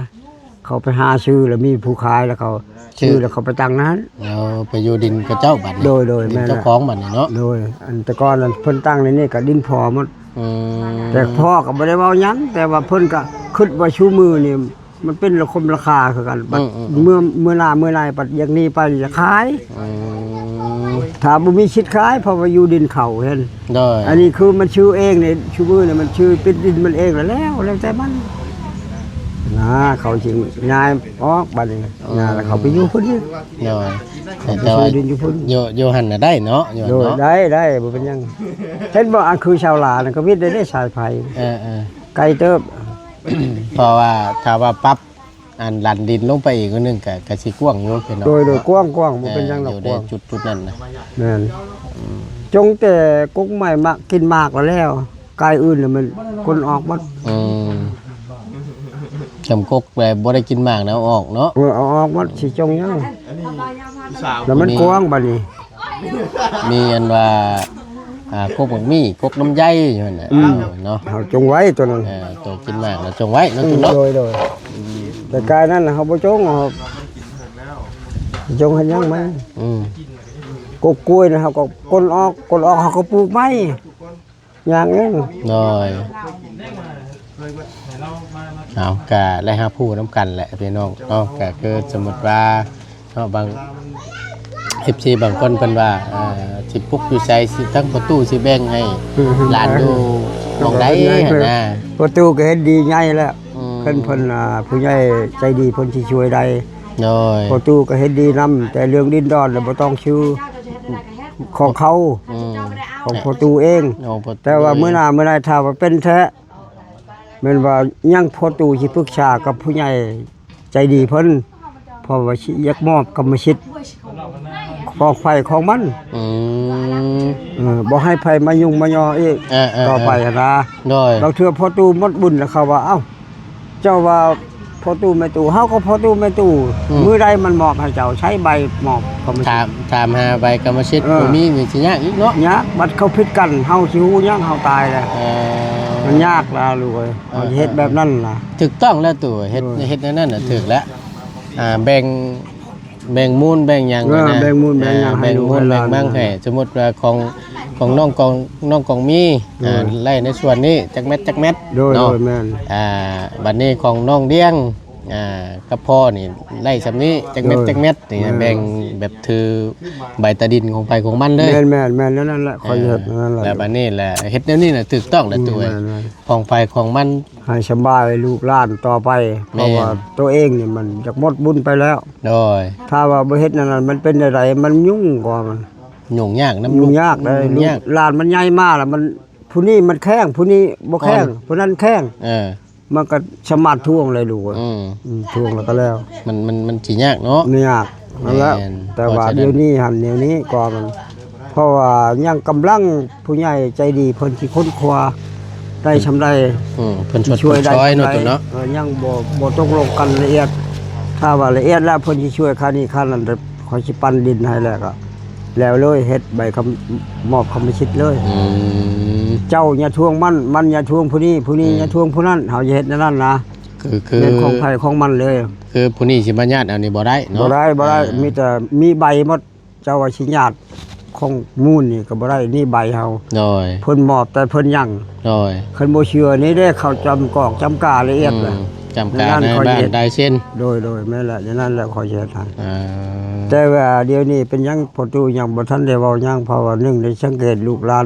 ເຂົາໄປຫາຊື້ ແລ້ວມີຜູ້ຂາຍ ແລ້ວເຂົາຊື້ ແລ້ວເຂົາໄປຕັ້ງນັ້ນ. ເອີ ໄປຢູ່ດິນເຂົາເຈົ້າບັດນີ້. ໂດຍໆ ດິນເຈົ້າຂອງບັດນີ້ເນາະ. ໂດຍ ອັນແຕ່ກ່ອນນັ້ນເພິ່ນຕັ້ງໃນນີ້ກໍດິນພໍ່ໝົດ. ອືມ ແຕ່ພໍ່ກໍບໍ່ໄດ້ເວົ້າຫຍັງ ແຕ່ວ່າເພິ່ນກໍຄິດວ່າຊຸມື້ນີ້ ມັນເປັນລະຄົມລາຄາຄືກັນ. ບັດ ອືມໆໆ ເມື່ອ ເມື່ອໜ້າເມື່ອໃນ ບັດຢ່າງນີ້ໄປຈະຂາຍ. ອືມ ຖ້າບໍ່ມີສິດຂາຍ ເພາະວ່າຢູ່ດິນເຂົາເຫັນ. ໂດຍ ອັນນີ້ຄືມັນຊື້ເອງນີ້ ຊຸມື້ນີ້ມັນຊື້ເປັນດິນມັນເອງແລ້ວ ແລ້ວແຕ່ມັນນະ. ເຂົາຊິຍ້າຍອອກບັດນີ້ ອືມ ຍ້າຍແລ້ວເຂົາໄປຢູ່ພຸ້ນອີກ. ໂດຍ ເຂົາໄປ ແຕ່ວ່າ ຊື້ດິນຢູ່ພຸ້ນ. ຢູ່ ຢູ່ຫັ້ນນະໄດ້ເນາະ ຢູ່ຫັ້ນເນາະ. ໂດຍ ໄດ້ ໄດ້ ບໍ່ເປັນຫຍັງ. ເຫັນບໍ່ ອັນຄືຊາວລາວນັ້ນກໍວິດໄດ້ ໄດ້ສາຍໄຟ. ເອີໆ ໄກເຕີບ. ເພາະວ່າຖ້າວ່າປັບອັນລານດິນລົງໄປອີກໜ້ອຍໜຶ່ງ ກະ ກະຊິກວ້າງຢູ່ພີ່ນ້ອງ. ໂດຍ ໂດຍ ເນາະ ກວ້າງ ກວ້າງ ບໍ່ເປັນຫຍັງດອກ ຢູ່ໃນ ກວ້າງ ຈຸດ ຈຸດນັ້ນນະ. ແມ່ນ ອືມ ຈົ່ງແຕ່ກົກໄມ້ໝາກກິນໝາກແລ້ວ ກາຍອື່ນລະມັນ ຄົນອອກໝົດ. ອືມ ຈຳກົກແລ້ວບໍ່ໄດ້ກິນໝາກນະ ເອົາອອກເນາະ. ເອີ ເອົາອອກໝົດ ຊິຈົ່ງຫຍັງ ແລ້ວມັນກວ້າງບັດນີ້. ມີອັນວ່າ ອ່າ ກົກໝາກມີ້ ກົກລຳໄຍຢູ່ຫັ້ນນະ. ອືມ ເນາະ ເຮົາຈົ່ງໄວ້ໂຕນັ້ນ. ເອີ ໂຕກິນໝາກນະຈົ່ງໄວ້ເນາະ. ອືມ ໂດຍ ໂດຍ ອືມ ແຕ່ກາຍນັ້ນເຮົາບໍ່ຈົ່ງ ເຮົາຈົ່ງເຮັດຫຍັງມັນ. ອືມ ກົກກ້ວຍນະ ເຮົາກໍກົ້ນອອກ ກົ້ນອອກ ເຮົາກໍປູກໃໝ່ ຢ່າງໜຶ່ງ. ໂດຍ ເອົາ ກະໄດ້ຮັບຮູ້ນຳກັນແຫຼະພີ່ນ້ອງເນາະ. ກະຄືສົມມຸດວ່າເນາະ ບາງ ເອັຟຊີ ບາງຄົນເພິ່ນວ່າ ເອີ ຊິປຸກຢູ່ໃສ ຊິ ທາງພໍ່ຕູ້ຊິແບ່ງໃຫ້ ອືມ ຫຼານຢູ່ໝ່ອງໃດຫັ້ນນະ. ພໍ່ຕູ້ກໍເຮັດດີໃຫຍ່ແລ້ວ. ອືມ ເພິ່ນ ເພິ່ນ ອ່າ ຜູ້ໃຫຍ່ໃຈດີເພິ່ນຊິຊ່ວຍໄດ້. ໂດຍ ພໍ່ຕູ້ກໍເຮັດດີນຳ ແຕ່ເລື່ອງດິນດອນລະບໍ່ຕ້ອງຊື່ ຂອງເຂົາ. ອືມ ຂອງພໍ່ຕູ້ເອງ. ຂອງພໍ່ຕູ້ ແຕ່ວ່າມື້ໜ້າມື້ໃນ ຖ້າວ່າເປັນແທ້ ແມ່ນວ່າຍັງພໍຕູ້ຊິປຶກສາກັບຜູ້ໃຫຍ່ໃຈດີເພິ່ນ ເພາະວ່າຊິຢາກມອບກຳມະສິດຂອງໃຜຂອງມັນ. ອືມ ເອີ ບໍ່ໃຫ້ໃຜມາຫຍຸ້ງມາຍໍອີກ ເອີໆໆ ຕໍ່ໄປຫັ້ນນະ. ໂດຍ ບາງເທື່ອພໍຕູ້ໝົດບຸນແລ້ວ ເຂົາວ່າ ເອົ້າ ເຈົ້າວ່າພໍ່ຕູ້ແມ່ຕູ້ ເຮົາກໍພໍ່ຕູ້ແມ່ຕູ້. ອືມ ມື້ໃດມັນມອບໃຫ້ເຈົ້າ ໃຊ້ໃບມອບກຳມະສິດ ຖາມ ຖາມຫາໃບກຳມະສິດ ເອີ ບໍ່ມີນີ້ຊິຍາກອີກເນາະ. ຍາກ ບັດເຂົາຜິດກັນ ເຮົາຊິຮູ້ຫຍັງ ເຮົາຕາຍແລ້ວ. ເອີ ມັນຍາກລະລູກເອີຍ. ເອີ ເຮົາຊິເຮັດແບບນັ້ນລະ ຖືກຕ້ອງແລ້ວຕູ້ ເຮັດ ເອີ ເຮັດແນວນັ້ນນະ ອືມ ຖືກແລ້ວ. ອ່າ ແບ່ງ ແບ່ງມູນແບ່ງຫຍັງ ເອີ ນະ ແບ່ງມູນແບ່ງຫຍັງ ເອີ ໃຫ້ລູກໃຫ້ຫຼານ ແບ່ງມູນແບ່ງມັງໃຫ້. ສົມມຸດວ່າຂອງ ຂອງນ້ອງກອງ ນ້ອງກອງມີ ໂດຍ ອ່າ ໄລ່ໃນສ່ວນນີ້ຈັກແມັດຈັກແມັດ. ໂດຍ ເນາະ ໂດຍ ແມ່ນ. ອ່າ ບັດນີ້ຂອງນ້ອງດຽງ ອ່າ ກັບພໍ່ນີ້ໄລ່ສ່ຳນີ້ ຈັກແມັດ ໂດຍ ຈັກແມັດນີ້ ແມ່ນ ແບ່ງແບບຖືໃບຕາດິນຂອງໃຜຂອງມັນເລີຍ. ແມ່ນໆໆ ແນວນັ້ນແຫຼະ ເອີ ຂ້ອຍເຮັດແນວນັ້ນແຫຼະ. ແລ້ວບັດນີ້ແຫຼະ ເຮັດແນວນີ້ນະຖືກຕ້ອງແລ້ວ ອືມ ຕູ້ເອີຍ. ແມ່ນໆ ຂອງໃຜຂອງມັນ ໃຫ້ສະບາຍລູກຫຼານຕໍ່ໄປ. ແມ່ນ ເພາະວ່າໂຕເອງນີ້ມັນຢາກໝົດບຸນໄປແລ້ວ. ໂດຍ ຖ້າວ່າບໍ່ເຮັດແນວນັ້ນ ມັນເປັນແນວໃດ ມັນຫຍຸ້ງກວ່າມັນ ຫຍຸ້ງຍາກນຳລູກ ຫຍຸ້ງຍາກເດ້. ຫຍຸ້ງຍາກ ລູກຫຼານມັນໃຫຍ່ມາແລ້ວ ມັນ ຜູ້ນີ້ມັນແຂງ ຜູ້ນີ້ບໍ່ແຂງ ອ່ອນ ຜູ້ນັ້ນແຂງ. ເອີ ມັນກໍສາມາດທວງໄດ້ລູກເອີຍ. ອືມ ອືມ ທວງແລ້ວກໍແລ້ວ. ມັນ ມັນ ມັນຊິຍາກເນາະ. ຍາກ ນັ້ນແຫຼະ. ແມ່ນ ແຕ່ວ່າ ເພາະສະນັ້ນ ດຽວນີ້ຫັ້ນ ດຽວນີ້ກໍມັນ ເພາະວ່າຍັງກຳລັງຜູ້ໃຫຍ່ໃຈດີເພິ່ນຊິຄົ້ນຄວ້າໄດ້ຊ່ຳໃດ. ອືມ ເພິ່ນຊ່ວຍ ຊ່ວຍໄດ້ຊ່ຳໃດເນາະ. ເອີ ຍັງບໍ່ ບໍ່ຕົກລົງກັນລະອຽດ. ຖ້າວ່າລະອຽດແລ້ວ ເພິ່ນຊິຊ່ວຍຄ່ານີ້ຄ່ານັ້ນ ຂ້ອຍຊິປັນດິນໃຫ້ແລ້ວກໍແລ້ວເລີຍ ເຮັດໃບຄຳ ມອບກຳມະສິດເລີຍ. ອືມ ເຈົ້າຢ່າທວງມັນ ມັນຢ່າທວງຜູ້ນີ້ ຜູ້ນີ້ ອືມ ຢ່າທວງຜູ້ນັ້ນ ເຮົາຈະເຮັດແນວນັ້ນນະ. ຄື ຄື ແມ່ນຂອງໃຜຂອງມັນເລີຍ. ຄືຜູ້ນີ້ຊິມາຍາດເອົານີ້ບໍ່ໄດ້ເນາະ. ບໍ່ໄດ້ ບໍ່ໄດ້. ເອີ ມີແຕ່ມີໃບໝົດ. ເຈົ້າວ່າຊິຍາດຂອງມູນນີ້ກໍບໍ່ໄດ້ ນີ້ໃບເຮົາ. ໂດຍ ເພິ່ນມອບແຕ່ເພິ່ນຍັງ. ໂດຍ ຄັນບໍ່ເຊື່ອນີ້ເດ້ ເຂົາຈຳກອກຈຳກາລະອຽດແຫຼະ. ອືມ ຈຳການໃນບ້ານລາຍເຊັນ. ໂດຍໆ ແມ່ນແຫຼະ ຢ່າງນັ້ນແຫຼະ ຂ້ອຍຊິເຮັດໃຫ້. ເອີ ແຕ່ວ່າດຽວນີ້ເປັນຫຍັງພໍ່ຕູ້ຍັງບໍ່ທັນໄດ້ເວົ້າຫຍັງ ເພາະວ່າໜຶ່ງໄດ້ສັງເກດລູກຫຼານ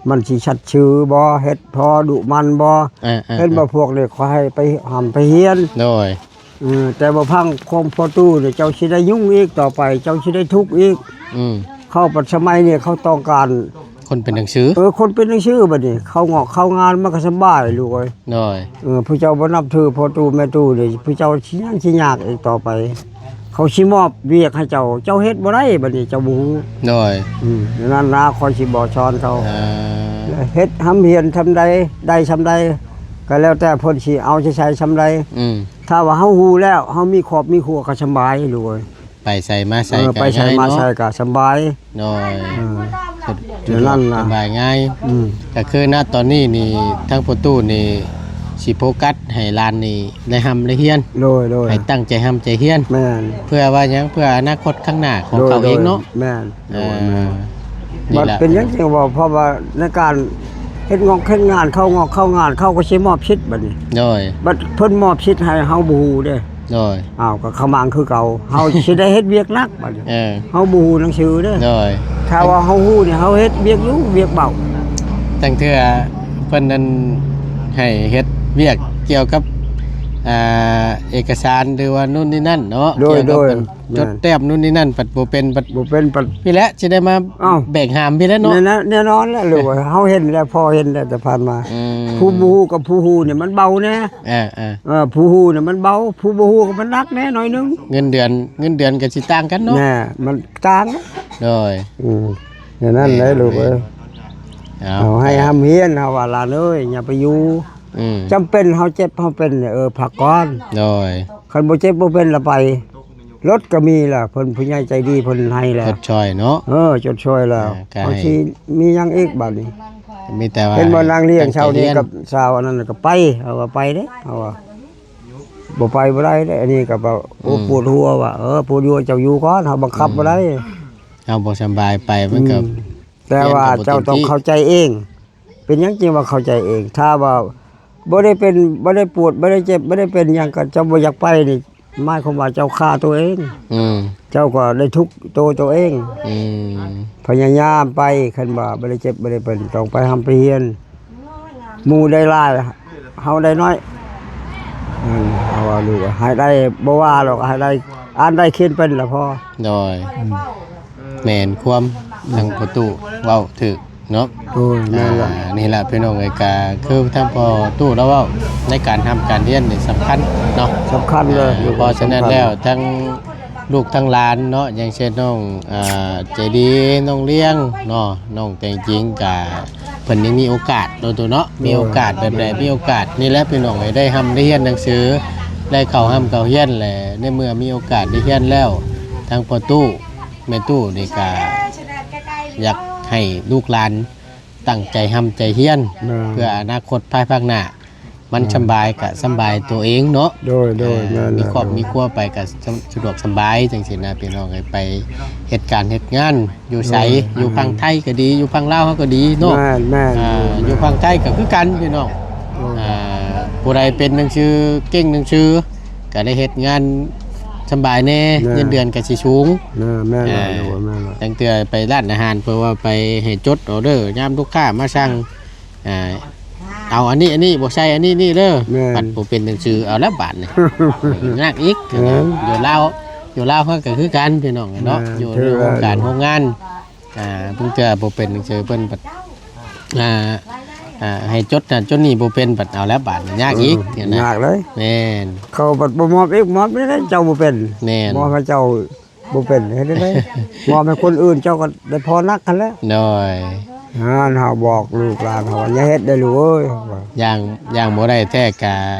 ມັນຊິສັດຊື່ບໍ່ ເຮັດພໍດຸໝັ່ນບໍ່. ເອີໆໆ ເຫັນບໍ່ ພວກນີ້ຂໍໃຫ້ໄປຮ່ຳໄປຮຽນ. ໂດຍ ເອີ ແຕ່ບໍ່ຟັງຄວາມພໍ່ຕູ້ນີ້ ເຈົ້າຊິໄດ້ຫຍຸ້ງອີກຕໍ່ໄປ ເຈົ້າຊິໄດ້ທຸກອີກ. ອືມ ເຂົາປັດສະໄໝນີ້ເຂົາຕ້ອງການ ຄົນເປັນໜັງສື. ເອີ ຄົນເປັນໜັງສືບັດນີ້ ເຂົ້າງອກເຂົ້າງານມັນກໍສະບາຍລູກເອີຍ. ໂດຍ ເອີ ຜູ້ເຈົ້າບໍ່ນັບຖືພໍ່ຕູ້ແມ່ຕູ້ນີ້ ຜູ້ເຈົ້າຊິຍັງຊິຍາກອີກຕໍ່ໄປ. ເຂົາຊິມອບວຽກໃຫ້ເຈົ້າ ເຈົ້າເຮັດບໍ່ໄດ້ ບັດນີ້ເຈົ້າບໍ່ຮູ້. ໂດຍ ອືມ ນັ້ນນະ ຂ້ອຍຊິບອກສອນເຂົາ ເອີ ເຮັດຮ່ຳຮຽນຊ່ຳໃດ ໄດ້ຊ່ຳໃດ ກໍແລ້ວແຕ່ເພິ່ນຊິເອົາໃຈໃສ່ຊ່ຳໃດ. ອືມ ຖ້າວ່າເຮົາຮູ້ແລ້ວ ເຮົາມີຄອບມີຄົວກໍສຳບາຍ ລູກເອີຍ. ໄປໃສມາໃສ ເອີ ກໍ ໄປໃສມາໃສກໍສຳບາຍ. ໂດຍ ເອີ ສະດວກ ສະບາຍງ່າຍ. ອືມ ກໍຄືນະຕອນນີ້ນີ້ ທາງພໍ່ຕູ້ນີ້ຊິໂຟກັສໃຫ້ຫຼານນີ້ໄດ້ຮ່ຳໄດ້ຮຽນ. ໂດຍໆ ໃຫ້ຕັ້ງໃຈຮ່ຳໃຈຮຽນ. ແມ່ນ ເພື່ອວ່າຫຍັງ? ເພື່ອອະນາຄົດຂ້າງໜ້າຂອງເຂົາເອງເນາະ. ໂດຍໆ ແມ່ນ ເອີ ນີ້ແຫຼະ ບັດເປັນຫຍັງຈຶ່ງເວົ້າ? ເພາະວ່າໃນການເຮັດງອກເຮັດງານ ເຂົ້າງອກເຂົ້າງານ ເຂົາກໍຊິມອບສິດບັດນີ້. ໂດຍ ບັດເພິ່ນມອບສິດໃຫ້ ເຮົາບໍ່ຮູ້ເດ້. ໂດຍ ອ້າວ ກໍຂະໝາງຄືເກົ່າ ເຮົາຊິໄດ້ເຮັດວຽກໜັກບັດນີ້. ເອີ ເຮົາບໍ່ຮູ້ໜັງສືເດ້. ໂດຍ ຖ້າວ່າເຮົາຮູ້ນີ້ ເຮົາເຮັດວຽກຢູ່ ວຽກເບົາ. ຕັ້ງເທື່ອເພິ່ນນັ້ນໃຫ້ເຮັດວຽກກ່ຽວກັບ ອ່າ ເອກະສານ ຫຼືວ່າໂນ່ນນີ້ນັ້ນເນາະ. ໂດຍ ກ່ຽວກັບ ໂດຍ ຈົດແຕ້ມໂນ່ນນີ້ນັ້ນ ບັດບໍ່ເປັນ ບັດບໍ່ເປັນ ບັດ ນີ້ແຫຼະ ຊິໄດ້ມາ ອ້າວ ແບກຫາມພີ້ແຫຼະເນາະ. ແນ່ນອນ ແນ່ນອນແຫຼະ ລູກເອີຍ ເຮົາເຫັນແລ້ວ ພໍເຫັນແລ້ວແຕ່ຜ່ານມາ. ອືມ ຜູ້ບໍ່ຮູ້ກັບຜູ້ຮູ້ນີ້ມັນເບົາແນ່. ເອີໆ ເອີ ຜູ້ຮູ້ນີ້ມັນເບົາ ຜູ້ບໍ່ຮູ້ກໍມັນໜັກແນ່ໜ້ອຍໜຶ່ງ. ເງິນເດືອນ ເງິນເດືອນກໍຊິຕ່າງກັນເນາະ. ແນ່ ມັນຕ່າງ. ໂດຍ ອືມ ແນວນັ້ນແຫຼະ ແມ່ນ ລູກເອີຍ. ເອົາ ເອົາໃຫ້ຮ່ຳຮຽນ ເຮົາວ່າ ຫຼານເອີຍ ຢ່າໄປຢູ່. ອືມ ຈຳເປັນເຮົາເຈັບເຮົາເປັນ ເອີ ພັກກ່ອນ. ໂດຍ ຄັນບໍ່ເຈັບບໍ່ເປັນລະໄປ ລົດກໍມີລະ ເພິ່ນຜູ້ໃຫຍ່ໃຈດີເພິ່ນໃຫ້ແລ້ວ ຊົດຊ່ອຍເນາະ. ເອີ ຊົດຊ່ອຍແລ້ວ ເອີ ກໍໃຫ້ ເຮົາຊິມີຫຍັງອີກບາດນີ້? ມີແຕ່ວ່າ ເຫັນບໍ່ ນາງລ້ຽງເຊົ້ານີ້ກັບສາວອັນນັ້ນກໍໄປ ເຮົາວ່າໄປເດ້ ເຮົາວ່າບໍ່ໄປບໍ່ໄດ້ເດ້. ອັນນີ້ກໍແບບ ໂອ້ ອືມ ປວດຫົວວ່າ ເອີ ປວດຫົວ ເຈົ້າຢູ່ກ່ອນ ເຮົາບັງຄັບບໍ່ໄດ້. ອືມ ເຮົາບໍ່ສະບາຍໄປມັນກໍ ອືມ ແຕ່ວ່າເຈົ້າຕ້ອງເຂົ້າໃຈເອງ. ເປັນຫຍັງຈຶ່ງວ່າເຂົ້າໃຈເອງ? ຖ້າວ່າບໍ່ໄດ້ເປັນ ບໍ່ໄດ້ປວດ ບໍ່ໄດ້ເຈັບ ບໍ່ໄດ້ເປັນຫຍັງ ກໍເຈົ້າບໍ່ຢາກໄປນີ້ ໝາຍຄວາມວ່າເຈົ້າຂ້າຕົວເອງ. ອືມ ເຈົ້າກໍໄດ້ທຸກໂຕເຈົ້າເອງ. ອືມ ພະຍາຍາມໄປ ຄັນວ່າບໍ່ໄດ້ເຈັບ ບໍ່ໄດ້ເປັນ ຕ້ອງໄປຮ່ຳໄປຮຽນ. ໝູ່ໄດ້ຫຼາຍ ເຮົາໄດ້ໜ້ອຍ. ອືມ ເຮົາວ່າລູກໃຫ້ໄດ້ ບໍ່ວ່າດອກ ໃຫ້ໄດ້ ອ່ານໄດ້ຂຽນເປັນລະພໍ. ໂດຍ ອືມ ແມ່ນຄວາມ ອືມ ທາງພໍ່ຕູ້ເວົ້າຖືກເນາະ. ໂດຍ ແມ່ນລະ ອ່າ ນີ້ລະພີ່ນ້ອງເອີຍ ກະຄືທາງພໍ່ຕູ້ລາວເວົ້າ ໃນການຮ່ຳການຮຽນນີ້ສຳຄັນເນາະ ສຳຄັນເລີຍ. ອ່າ ເພາະສະນັ້ນແລ້ວ ທັງລູກທັງຫຼານເນາະ ຢ່າງເຊັ່ນນ້ອງ ອ່າ ໃຈດີ ນ້ອງລ້ຽງເນາະ ນ້ອງແຕງຈິງ ກະເພິ່ນຍັງມີໂອກາດເນາະ ຕູ້ເນາະ. ໂດຍ ມີໂອກາດແບບໃດ? ໂດຍ ມີໂອກາດນີ້ແຫຼະພີ່ນ້ອງເອີຍ ໄດ້ຮ່ຳໄດ້ຮຽນໜັງສື ໄດ້ເຂົ້າຮ່ຳເຂົ້າຮຽນແຫຼະ. ໃນເມື່ອມີໂອກາດໄດ້ຮຽນແລ້ວ ທາງພໍ່ຕູ້ ແມ່ຕູ້ນີ້ກະຢາກໃຫ້ລູກຫຼານຕັ້ງໃຈຮ່ຳໃຈຮຽນ ແມ່ນ ເພື່ອອະນາຄົດພາຍພາກໜ້າ ມັນ ແມ່ນ ສຳບາຍກະສຳບາຍຕົວເອງເນາະ. ໂດຍ ໂດຍ ອ່າ ແມ່ນ ມີຄອບ ແມ່ນ ມີຄົວໄປກະສະ ສະດວກສຳບາຍຈັ່ງຊີ້ນະພີ່ນ້ອງເອີຍ ໄປເຮັດການເຮັດງານຢູ່ໃສ ໂດຍ ຢູ່ຝັ່ງໄທກໍດີ ຢູ່ຝັ່ງລາວເຮົາກໍດີເນາະ. ແມ່ນ ແມ່ນ ອ່າ ຢູ່ຝັ່ງໄທກໍຄືກັນພີ່ນ້ອງ. ໂດຍ ອ່າ ຜູ້ໃດເປັນໜັງສື ເກັ່ງໜັງສື ກໍໄດ້ເຮັດງານສຳບາຍແດ່ ແມ່ນ ເງິນເດືອນກໍຊິສູງ. ແມ່ນ ແມ່ນແລ້ວ ອ່າ ແມ່ນແລ້ວ ຕັ້ງແຕ່ໄປຮ້ານອາຫານ ເພາະວ່າໄປໃຫ້ຈົດອໍເດີ ຍາມລູກຄ້າມາສັ່ງ ອ່າ ເອົາອັນນີ້ ອັນນີ້ ບໍ່ໃສ່ອັນນີ້ນີ້ເດີ ແມ່ນ ບັດບໍ່ເປັນໜັງສື ເອົາແລ້ວບາດນີ້ ຍາກອີກ. ແມ່ນ ຢູ່ລາວ ຢູ່ລາວເຮົາກໍຄືກັນພີ່ນ້ອງເນາະ. ແມ່ນ ຢູ່ ຖືວ່າ ໃນວົງການໂຮງງານ ອ່າ ບາງເທື່ອບໍ່ເປັນໜັງສື ເພິ່ນບັດ ອ່າ ອ່າ ໃຫ້ຈົດນັ້ນຈົດນີ້ບໍ່ເປັນ ບັດເອົາແລ້ວບາດນີ້ຍາກອີກ. ເອີ ຫັ້ນນະ ຍາກເລີຍ. ແມ່ນ ເຂົາບັດບໍ່ມອບອີກ ມອບໄດ້ເຈົ້າບໍ່ເປັນ. ແມ່ນ ມອບໃຫ້ເຈົ້າບໍ່ເປັນ ເຮັດໄດ້ ມອບໃຫ້ຄົນອື່ນ ເຈົ້າກໍໄດ້ພໍໜັກຫັ້ນແຫຼະ. ໂດຍ ຫັ້ນ ເຮົາບອກລູກຫຼານເຮົາວ່າ ຢ່າເຮັດເດີລູກເອີຍ ວ່າ ຢ່າງ ຢ່າງບໍ່ໄດ້ແທ້ກະ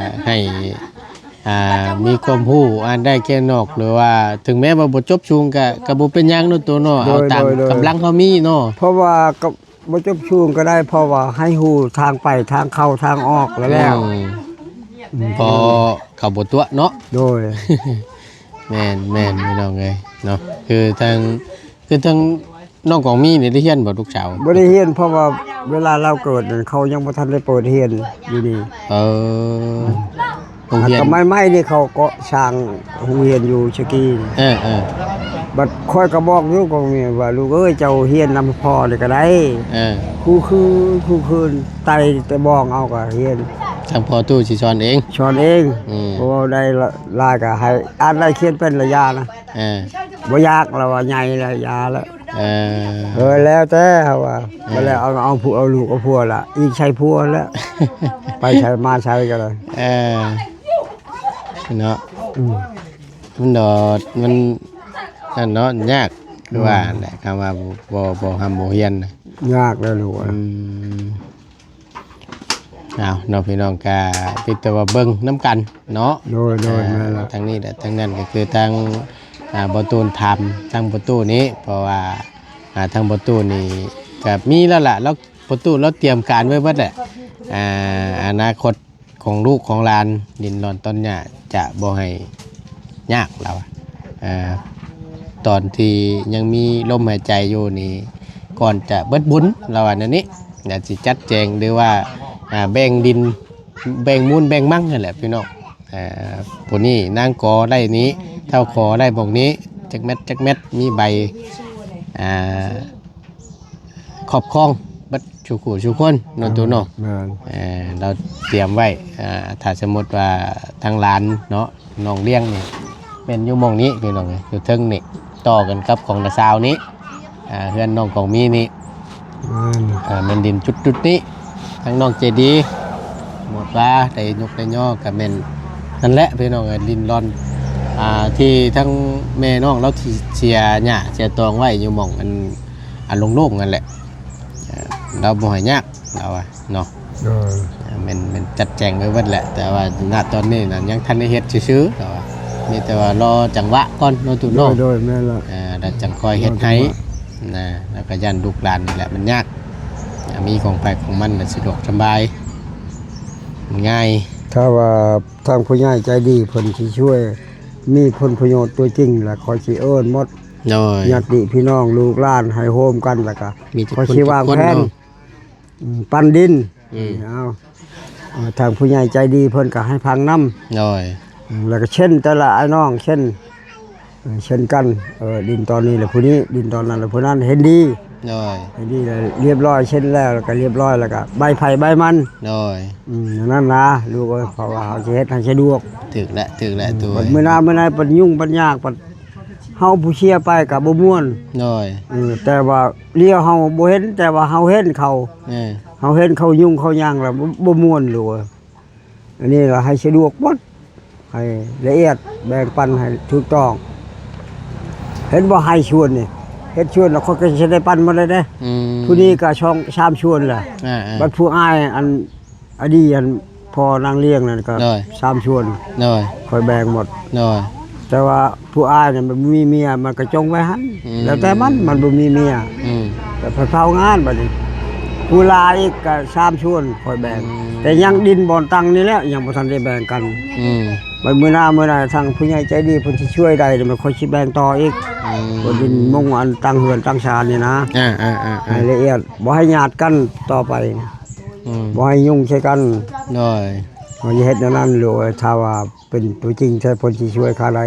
ໃຫ້ ອ່າ ມີຄວາມຮູ້ ອ່ານໄດ້ແກ່ນອກ ຫຼືວ່າເຖິງແມ້ວ່າບໍ່ຈົບສູງກະ ກະບໍ່ເປັນຫຍັງເນາະ ໂຕເນາະ. ໂດຍ ເອົາຕາມ ໂດຍ ໂດຍ ກຳລັງເຮົາມີເນາະ. ເພາະວ່າກໍບໍ່ຈົບສູງກໍໄດ້ ເພາະວ່າໃຫ້ຮູ້ທາງໄປ ທາງເຂົ້າ ທາງອອກແລ້ວ ອືມ ອືມ ພໍເຂົາບໍ່ຕົວະເນາະ. ໂດຍ ແມ່ນ ແມ່ນ ພີ່ນ້ອງເອີຍເນາະ. ຄືທາງ ຄືທາງ ນ້ອງກອງມີນີ້ໄດ້ຮຽນບໍ່ລູກສາວ? ບໍ່ໄດ້ຮຽນ ເພາະວ່າເວລາລາວເກີດນັ້ນ ເຂົາຍັງບໍ່ທັນໄດ້ເປີດຮຽນຢູ່ນີ້. ເອີ ໂຮງຮຽນ ແຕ່ໃໝ່ໆນີ້ເຂົາກໍສ້າງໂຮງຮຽນຢູ່ສະກີ ເອີໆ ບັດຂ້ອຍກໍບອກຢູ່ ກໍມີວ່າ ລູກເອີຍ ເຈົ້າຮຽນນຳພໍ່ນີ້ກໍໄດ້ ເອີ ຄູ່ຄືນ ຄູ່ຄືນ ໄຕ່ແຕ່ບອງເອົາກໍຮຽນ. ທາງພໍ່ຕູ້ຊິສອນເອງ ສອນເອງ. ອືມ ບໍ່ເວົ້າໄດ້ຫຼາຍກໍໃຫ້ອ່ານໄດ້ຂຽນເປັນລະຢ່ານະ. ເອີ ບໍ່ຢາກລະວ່າໃຫຍ່ແລ້ວ ຢ່າລະ. ເອີ ເອີ ແລ້ວແຕ່ເຮົາວ່າ ເອີ ກໍແລ້ວເອົາ ເອົາຜູ້ ເອົາລູກເອົາຜົວລະ ອີກໃສ່ຜົວລະ ໄປໃສມາໃສກໍໄດ້. ເອີ ເນາະ ອືມ ມັນດອດ ມັນນັ້ນເນາະ ຍາກ ຄືວ່າ ອືມ ແຫຼະ ຄຳວ່າບໍ່ ບໍ່ ບໍ່ຮ່ຳບໍ່ຮຽນນະ ຍາກແລ້ວລູກເອີຍ ອືມ ເອົາເນາະ ພີ່ນ້ອງ ກະມີແຕ່ວ່າເບິ່ງນຳກັນເນາະ ໂດຍ ໂດຍ ອ່າ ແມ່ນລະ ທາງນີ້ແຫຼະ ທາງນັ້ນກໍຄືທາງ ອ່າ ບໍ່ຕູນຖາມທາງປະຕູນີ້ ເພາະວ່າ ອ່າ ທາງປະຕູນີ້ກໍມີແລ້ວລະ ລາວ ປະຕູລາວຕຽມການໄວ້ເບິດແຫຼະ ອ່າ ອະນາຄົດຂອງລູກຂອງຫຼານ ດິນດອນຕອນຫຍ້າຈະບໍ່ໃຫ້ຍາກ ລາວວ່າ ອ່າ ຕອນທີ່ຍັງມີລົມຫາຍໃຈຢູ່ນີ້ ກ່ອນຈະເບິດບຸນ ລາວວ່າແນວນີ້ ອາດຊິຈັດແຈງ ຫຼືວ່າ ອ່າ ແບ່ງດິນ ແບ່ງມູນແບ່ງມັງຫັ້ນແຫຼະພີ່ນ້ອງ ອ່າ ຜູ້ນີ້ນາງກໍໄດ້ນີ້ ທ້າວຂໍໄດ້ໝ່ອງນີ້ ຈັກແມັດ ຈັກແມັດ ມີໃບ ອ່າ ຄອບຄອງເບິດສູ່ຜູ້ສູ່ຄົນເນາະ ອືມ ຕູ້ເນາະ ແມ່ນ ເອີ ລາວຕຽມໄວ້ ອ່າ ຖ້າສົມມຸດວ່າທາງຫຼານເນາະ ນ້ອງລ້ຽງນີ້ ແມ່ນຢູ່ໝ່ອງນີ້ພີ່ນ້ອງເອີຍ ຢູ່ເທິງນີ້ ຕໍ່ກັນກັບຂອງນ້າສາວນີ້ ອ່າ ເຮືອນນ້ອງກອງມີນີ້ ແມ່ນ ເອີ ແມ່ນດິນຈຸດໆນີ້ ທາງນ້ອງໃຈດີ ໝົດວ່າໄດ້ຍົກໄດ້ຍໍກໍແມ່ນ ນັ້ນແຫຼະພີ່ນ້ອງເອີຍ ດິນລອນ ອ່າ ທີ່ທັງແມ່ນ້ອງລາວທີ່ເສຍຫຍ້າເສຍຕອງໄວ້ຢູ່ໝ່ອງອັນ ອັນໂລ່ງໆນັ້ນແຫຼະ ເອີ ລາວບໍ່ໃຫ້ຍາກ ລາວວ່າເນາະ ໂດຍ ແມ່ນ ແມ່ນຈັດແຈງໄວ້ເບິດແຫຼະ ແຕ່ວ່າ ນະ ຕອນນີ້ນະ ຍັງທັນໄດ້ເຮັດຊື່ໆ ລາວວ່າ ມີແຕ່ວ່າລໍຈັງຫວະກ່ອນເນາະ ຕູ້ເນາະ ໂດຍ ໂດຍ ແມ່ນລະ ເອີ ແລ້ວຈັ່ງຄ່ອຍເຮັດໃຫ້ ລໍຈັງຫວະ ນະ ແລ້ວກໍຢ້ານລູກຫຼານນີ້ແຫຼະ ມັນຍາກ ອ່າ ມີຂອງໃຜຂອງມັນລະສະດວກສະບາຍ ງ່າຍ ຖ້າວ່າທາງຜູ້ໃຫຍ່ໃຈດີເພິ່ນຊິຊ່ວຍ ມີຜົນປະໂຫຍດຕົວຈິງລະ ຂ້ອຍຊິເອີ້ນໝົດ ໂດຍ ຍາດຕິພີ່ນ້ອງລູກຫຼານໃຫ້ໂຮມກັນ ລະກະ ມີແຕ່ ຂ້ອຍຊິວາງແຜນ ຄົນທຸກຄົນເນາະ ອືມ ປັນດິນ ອືມ ເອົາ ເອີ ທາງຜູ້ໃຫຍ່ໃຈດີເພິ່ນກໍໃຫ້ຟັງນຳ ໂດຍ ອືມ ແລ້ວກໍເຊັ່ນແຕ່ລະອ້າຍນ້ອງ ເຊັ່ນ ເອີ ເຊັ່ນກັນ ເອີ ດິນຕອນນີ້ລະຜູ້ນີ້ ດິນຕອນນັ້ນລະຜູ້ນັ້ນ ເຫັນດີ ໂດຍ ເຫັນດີລະລຽບຮ້ອຍ ເຊັ່ນແລ້ວ ແລ້ວກໍລຽບຮ້ອຍ ແລ້ວກໍໃບໃຜໃບມັນ ໂດຍ ອືມ ແນວນັ້ນນະລູກເອີຍ ເພາະວ່າເຮົາຊິເຮັດໃຫ້ສະດວກ ຖືກແຫຼະ ຖືກແຫຼະ ອືມ ໂດຍ ບັດມື້ໜ້າມື້ໃດບັດຫຍຸ້ງບັດຍາກ ບັດເຮົາຜູ້ເສຍໄປກໍບໍ່ມ່ວນ ໂດຍ ເອີ ແຕ່ວ່າລຽວເຮົາບໍ່ເຫັນ ແຕ່ວ່າເຮົາເຫັນເຂົາ ເອີ ເຮົາເຫັນເຂົາຫຍຸ້ງເຂົາຫຍັງລະບໍ່ ບໍ່ມ່ວນລູກເອີຍ ອັນນີ້ລະໃຫ້ສະດວກໝົດ ໃຫ້ລະອຽດ ແບ່ງປັນໃຫ້ຖືກຕ້ອງ ເຫັນບໍ່ ໄຮ່ສວນນີ້ ເຮັດສວນລະຂ້ອຍກໍຊິໄດ້ປັນໝົດເລີຍເດ້ ອືມ ຜູ້ນີ້ກໍສອງສາມສວນລະ ອ່າໆ ບັດຜູ້ອ້າຍອັນ ອະດີອັນພໍ່ນາງລ້ຽງນັ້ນກໍ ໂດຍ ສາມສ່ວນ ໂດຍ ຂ້ອຍແບ່ງໝົດ ໂດຍ ແຕ່ວ່າຜູ້ອ້າຍນັ້ນມັນບໍ່ມີເມຍ ມັນກໍຈົ່ງໄວ້ຫັ້ນ ອືມ ແລ້ວແຕ່ມັນ ມັນບໍ່ມີເມຍ ອືມ ແຕ່ໄປເຝົ້າງານບັດນີ້ ຜູ້ຫຼາຍອີກກໍສາມສ່ວນຂ້ອຍແບ່ງ ອືມ ແຕ່ຍັງດິນບ່ອນຕັ້ງນີ້ແຫຼະ ຍັງບໍ່ທັນໄດ້ແບ່ງກັນ ອືມ ບັດມື້ໜ້າມື້ໃດທາງຜູ້ໃຫຍ່ໃຈດີເພິ່ນຊິຊ່ວຍໄດ້ ແລ້ວມັນຂ້ອຍຊິແບ່ງຕໍ່ອີກ ອືມ ບ່ອນດິນມຸງອັນຕັ້ງເຮືອນຕັ້ງຊານນີ້ນະ ອ່າໆໆໆ ໃຫ້ລະອຽດ ບໍ່ໃຫ້ຍາດກັນຕໍ່ໄປ ອືມ ບໍ່ໃຫ້ຫຍຸ້ງໃສ່ກັນ ໂດຍ ເຮົາຈະເຮັດແນວນັ້ນ ຫຼືວ່າຖ້າວ່າເປັນຕົວຈິງແທ້ເພິ່ນຊິຊ່ວຍຂະໃດ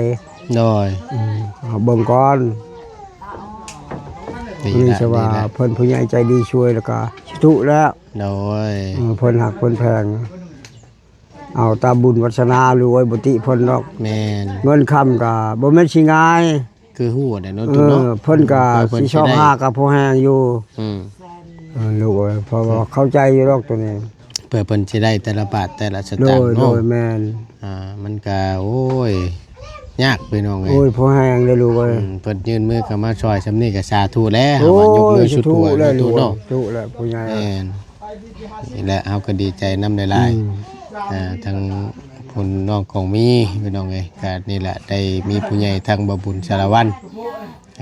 ໂດຍ ອືມ ເຮົາເບິ່ງກ່ອນ ດີແລ້ວ ນີ້ຊະວ່າ ດີແລ້ວ ເພິ່ນຜູ້ໃຫຍ່ໃຈດີຊ່ວຍແລ້ວກໍສາທຸແລ້ວ ໂດຍ ເອີ ເພິ່ນຮັກເພິ່ນແພງ ເອົາຕາມບຸນວາສະໜາ ຫຼືວ່າບໍ່ຕິເພິ່ນດອກ ແມ່ນ ເງິນຄຳກໍບໍ່ແມ່ນຊິງ່າຍ ຄືຮູ້ແຫຼະເນາະ ເອີ ຕູ້ເນາະ ເພິ່ນກໍ ເອີ ເພິ່ນຊິຊອກຫາກັບພໍແຮງຢູ່ ອືມ ເອີ ລູກເອີຍ ເພາະວ່າເຂົ້າໃຈຢູ່ດອກໂຕນີ້ ເພື່ອເພິ່ນຊິໄດ້ແຕ່ລະບາດແຕ່ລະສະຕາງ ໂດຍ ເນາະ ໂດຍ ແມ່ນ ອ່າ ມັນກໍ ໂອ້ຍ ຍາກພີ່ນ້ອງເອີຍ ໂອ້ຍ ພໍແຮງເດ້ລູກເອີຍ ອືມ ເພິ່ນຍື່ນມືເຂົ້າມາຊ່ອຍຊ່ຳນີ້ກໍສາທຸແລ້ວ ໂອ້ຍ ເຮົາວ່າຍົກມືສຸດຫົວເນາະ ສາທຸແລ້ວລູກເອີຍ ຕູ້ເນາະ ທຸແລ້ວຜູ້ໃຫຍ່ ແມ່ນ ນີ້ແຫຼະ ເຮົາກໍດີໃຈນຳຫຼາຍໆ ອືມ ອ່າ ທັງ ຄຸນນ້ອງກອງມີ ພີ່ນ້ອງເອີຍ ກະນີ້ແຫຼະ ໄດ້ມີຜູ້ໃຫຍ່ທາງບ່າວບຸນສາລະວັນ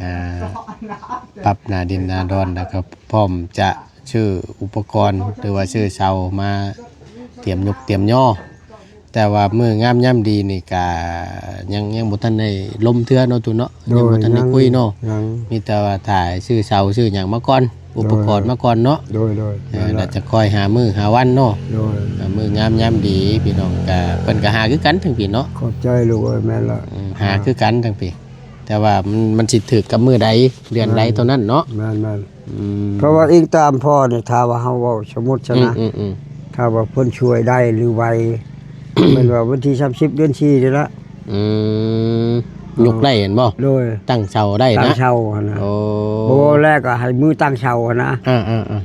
ອ່າ ປັບໜ້າດິນໜ້າດອນ ແລ້ວກໍພ້ອມຈະຊື້ອຸປະກອນ ຫຼືວ່າຊື້ເສົາມາຕຽມຍົກຕຽມຍໍ ແຕ່ວ່າມື້ງາມຍາມດີນີ້ກະຍັງ ຍັງບໍ່ທັນໄດ້ລົມເທື່ອເນາະ ຕູ້ເນາະ ໂດຍ ຍັງບໍ່ທັນໄດ້ຄຸຍເນາະ ຍັງ ມີແຕ່ວ່າຖ້າໃຫ້ຊື້ເສົາຊື້ຫຍັງມາກ່ອນ ອຸປະກອນມາກ່ອນເນາະ ໂດຍ ໂດຍ ເອີ ແມ່ນລະ ແລ້ວຈະຄ່ອຍຫາມື້ຫາວັນເນາະ ໂດຍ ເອີ ມື້ງາມຍາມດີ ພີ່ນ້ອງກະ ເພິ່ນກະຫາຄືກັນທັງພີ່ເນາະ ຂອບໃຈລູກເອີຍ ແມ່ນລະ ອືມ ຫາຄືກັນທັງພີ່ ແຕ່ວ່າມັນ ມັນຊິຖືກກັບມື້ໃດ ເດືອນໃດເທົ່ານັ້ນເນາະ ແມ່ນໆ ອືມ ເພາະວ່າອີງຕາມພໍ່ນີ້ ຖ້າວ່າເຮົາເວົ້າສົມມຸດຊະນະ ອືມໆໆ ຖ້າວ່າເພິ່ນຊ່ວຍໄດ້ ຫຼືໄວ ແມ່ນວ່າວັນທີສາມສິບ ເດືອນສີ່ນີ້ລະ ອືມ ຍົກໄດ້ແມ່ນບໍ່? ໂດຍ ຕັ້ງເສົາໄດ້ນະ ຕັ້ງເສົາຫັ້ນນະ ໂອ້ ບໍ່ແລ້ວກໍໃຫ້ມື້ຕັ້ງເສົາຫັ້ນນະ ອ່າ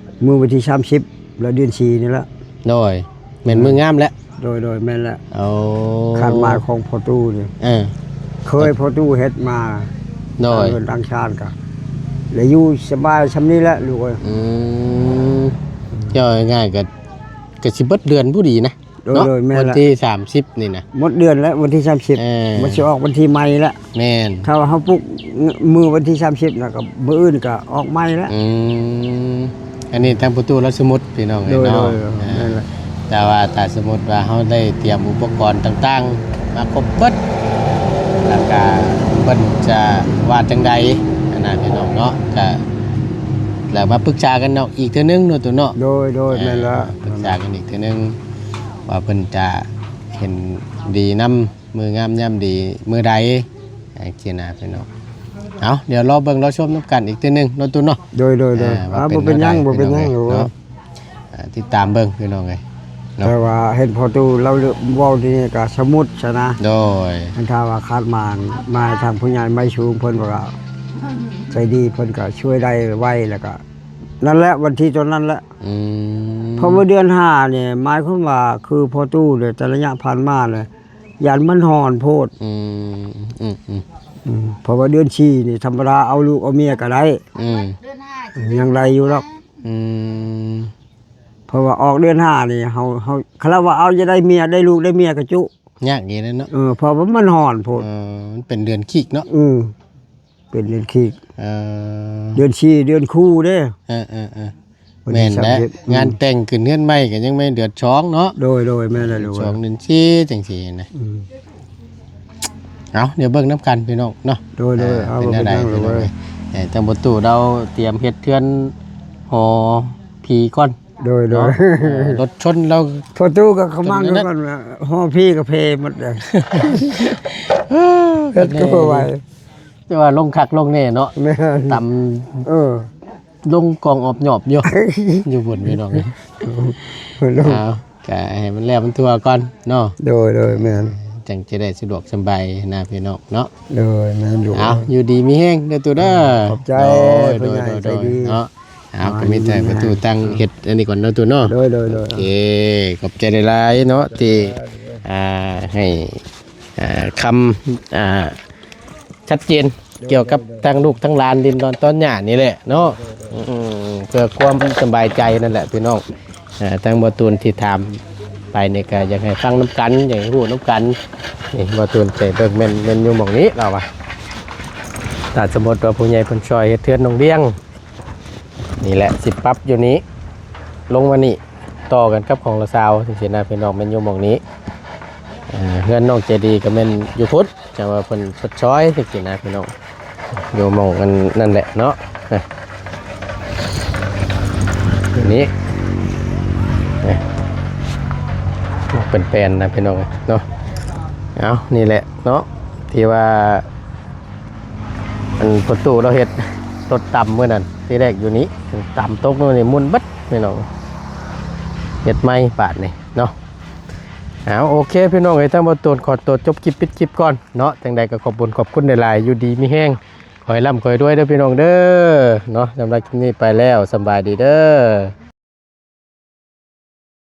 ໆໆ ມື້ວັນທີສາມສິບ ແລ້ວເດືອນສີ່ນີ້ລະ ໂດຍ ແມ່ນມື້ງາມແຫຼະ ໂດຍໆ ແມ່ນແຫຼະ ໂອ້ ຄາດໝາຍຂອງພໍ່ຕູ້ນີ້ ເອີ ເຄີຍພໍ່ຕູ້ເຮັດມາ ໂດຍ ຕັ້ງເຮືອນຕັ້ງຊານກະ ແລະຢູ່ສະບາຍຊ່ຳນີ້ແຫຼະລູກເອີຍ. ອືມ ເວົ້າງ່າຍໆ ກະ ກະຊິເບິດເດືອນຜູ້ດີນະ ໂດຍ ເນາະ ໂດຍ ແມ່ນ ວັນ ລະ ທີສາມສິບນີ້ນະ ໝົດເດືອນແລ້ວ ວັນທີສາມສິບ ເອີ ມັນຊິອອກວັນທີໃໝ່ແລ້ວ. ແມ່ນ ຖ້າວ່າເຮົາປຸກມື້ວັນທີສາມສິບນະ ກະມື້ອື່ນກະອອກໃໝ່ແລ້ວ. ອືມ ອັນນີ້ທາງພໍ່ຕູ້ລາວສົມມຸດພີ່ນ້ອງເອີຍເນາະ. ໂດຍ ໂດຍ ອ່າ ແມ່ນແຫຼະ ແຕ່ວ່າຖ້າສົມມຸດວ່າເຮົາໄດ້ຕຽມອຸປະກອນຕ່າງໆມາຄົບເບິດ ແລ້ວກະເພິ່ນຈະວ່າຈັ່ງໃດຫັ້ນນະພີ່ນ້ອງເນາະ ກະ ແລ້ວມາປຶກສາກັນເນາະ ອີກເທື່ອໜຶ່ງເນາະ ຕູ້ເນາະ. ໂດຍ ໂດຍ ອ່າ ແມ່ນແລ້ວ ປຶກສາກັນອີກເທື່ອໜຶ່ງ ວ່າເພິ່ນຈະເຫັນດີນຳມື້ງາມຍາມດີມື້ໃດ ຈັ່ງຊີ້ນະພີ່ນ້ອງ. ເອົາ ດຽວລໍເບິ່ງລໍຊົມນຳກັນອີກເທື່ອໜຶ່ງເນາະ ຕູ້ເນາະ. ໂດຍ ໂດຍ ໂດຍ ອ່າ ວ່າ ອ່າ ເປັນ ບໍ່ເປັນຫຍັງ ແນວໃດ ບໍ່ເປັນຫຍັງ ພີ່ນ້ອງເອີຍ ເນາະ. ອ່າ ຕິດຕາມເບິ່ງພີ່ນ້ອງເອີຍເນາະ. ແຕ່ວ່າເຫັນພໍ່ຕູ້ລາວເວົ້າທີ່ນີ້ກະສະໝຸດຊະນະ. ໂດຍ ຄັນຖ້າວ່າຄາດໝານມາທາງຜູ້ໃຫຍ່ໄມ້ສູງ ເພິ່ນວ່າໃຈດີ ເພິ່ນກະຊ່ວຍໄດ້ໄວ ແລ້ວກະ ນັ້ນແຫຼະ ວັນທີຕົວນັ້ນແຫຼະ. ອືມ ເພາະວ່າເດືອນຫ້ານີ້ ໝາຍຄວາມວ່າຄືພໍ່ຕູ້ນີ້ ແຕ່ໄລຍະຜ່ານມານີ້ ຢ້ານມັນຮ້ອນໂພດ. ອືມ ອືມ ອືມ ອືມ ເພາະວ່າເດືອນສີ່ນີ້ ທຳມະດາເອົາລູກເອົາເມຍກະໄດ້. ອືມ ເດືອນຫ້າ ຍັງໄດ້ຢູ່ດອກ. ອືມ ເພາະວ່າອອກເດືອນຫ້ານີ້ ເຮົາ ເຮົາ ຄັນລາວວ່າເອົາຈະໄດ້ເມຍ ໄດ້ລູກໄດ້ເມຍກະຈຸ ຍາກອີກແລ້ວເນາະ. ເອີ ເພາະວ່າມັນຮ້ອນໂພດ. ເອີ ມັນເປັນເດືອນຄີກເນາະ. ອືມ ເປັນເດືອນຄີກ. ເອີ ເດືອນສີ່ ເດືອນຄູເດ້. ເອີ ເອີ ເອີ ວັນທີ ແມ່ນແຫຼະ ສາມສິບ ອືມ ງານແຕ່ງຂຶ້ນເຮືອນໃໝ່ກະຍັງແມ່ນເດືອນສອງເນາະ. ໂດຍ ໂດຍ ແມ່ນແຫຼະລູກ ສອງເດືອນສີ່ຈັ່ງຊີ້ນະ. ອືມ ເອົາ ດຽວເບິ່ງນຳກັນພີ່ນ້ອງເນາະ. ໂດຍ ໂດຍ ອ່າ ເອົາ ເປັນແນວໃດ ເບິ່ງນຳ ພີ່ນ້ອງເອີຍ. ເອີ ທາງພໍ່ຕູ້ລາວຕຽມເຮັດເຮືອນຫໍຜີກ່ອນ. ໂດຍ ໂດຍ ເນາະ. ເອີ ລົດຊົນລາວ ພໍ່ຕູ້ກະຂະມັງກ່ອນ ຫໍຜີກະເພໝົດເລີຍ ເຮັດກະບໍ່ໄຫວ. ແຕ່ວ່າລົງຄັກລົງແນ່ເນາະ. ແມ່ນ ຕຳ ເອີ ລົງກອງອອບຫຍອບຢູ່ ຢູ່ພຸ້ນພີ່ນ້ອງ. ເອົາ ກະໃຫ້ມັນແລ້ວມັນທົ່ວກ່ອນເນາະ. ໂດຍ ໂດຍ ແມ່ນ ຈັ່ງຈະໄດ້ສະດວກສະບາຍນະພີ່ນ້ອງເນາະ. ໂດຍ ແມ່ນຢູ່. ເອົາ ຢູ່ດີມີແຮງເດີຕູ້ເດີ. ຂອບໃຈ ໂດຍ ຜູ້ໃຫຍ່ໃຈດີ ໂດຍ ໂດຍ ເນາະ. ເອົາ ກະມີແຕ່ພໍ່ຕູ້ຕັ້ງເຮັດອັນນີ້ກ່ອນເນາະຕູ້ເນາະ. ໂດຍ ໂດຍ ໂດຍ ໂອເຄ ຂອບໃຈຫຼາຍໆເນາະ ທີ່ ອ່າ ໃຫ້ ອ່າ ຄຳ ອ່າ ຊັດເຈນ ໂດຍ ກ່ຽວກັບ ໂດຍ ໂດຍ ທາງລູກທາງຫຼານດິນດອນຕອນຫຍ້ານີ້ແຫຼະເນາະ. ໂດຍ ໂດຍ ໂດຍ ອືມ ເພື່ອຄວາມສະບາຍໃຈນັ້ນແຫຼະພີ່ນ້ອງ. ອ່າ ທາງບ່າວຕູນທີ່ຖາມໄປນີ້ກະຢາກໃຫ້ຟັງນຳກັນ ຢາກໃຫ້ຮູ້ນຳກັນ. ນີ້ບ່າວຕູນໃຈເບິ່ງແມ່ນ ແມ່ນຢູ່ໝ່ອງນີ້ລາວວ່າ ຖ້າສົມມຸດວ່າຜູ້ໃຫຍ່ເພິ່ນຊ່ອຍເຮັດເຮືອນນ້ອງລ້ຽງ ນີ້ແຫຼະ ຊິປັບຢູ່ນີ້ ລົງມານີ້ ຕໍ່ກັນກັບຂອງລາວຊາວຈັ່ງຊີ້ນະພີ່ນ້ອງ ແມ່ນຢູ່ໝ່ອງນີ້. ເອີ ເຮືອນນ້ອງໃຈດີກະແມ່ນຢູ່ພຸ້ນ ຈັ່ງວ່າເພິ່ນຊົດຊ່ອຍຈັ່ງຊີ້ນະພີ່ນ້ອງ ຢູ່ໝ່ອງອັນນັ້ນແຫຼະເນາະ. ນີ້ ນີ້ ເປັນແປນນະພີ່ນ້ອງເນາະ. ເອົາ ນີ້ແຫຼະເນາະ ທີ່ວ່າ ອັນພໍ່ຕູ້ລາວເຮັດລົດຕຳມື້ນັ້ນ ທີແລກຢູ່ນີ້ ຕຳຕົກນີ້ໝຸ່ນເບິດພີ່ນ້ອງ ເຮັດໃໝ່ບາດນີ້ເນາະ. ເອົາ ໂອເຄພີ່ນ້ອງເອີຍ ທາງບ່າວຕູນຂໍຕົວຈົບຄລິບປິດຄລິບກ່ອນເນາະ. ຈັ່ງໃດກະຂອບບຸນຂອບຄຸນຫຼາຍໆ ຢູ່ດີມີແຮງ ຂໍໃຫ້ລ່ຳຂໍໃຫ້ລວຍເດີພີ່ນ້ອງເດີເນາະ. ສຳລັບຄລິບນີ້ໄປແລ້ວ ສະບາຍດີເດີ.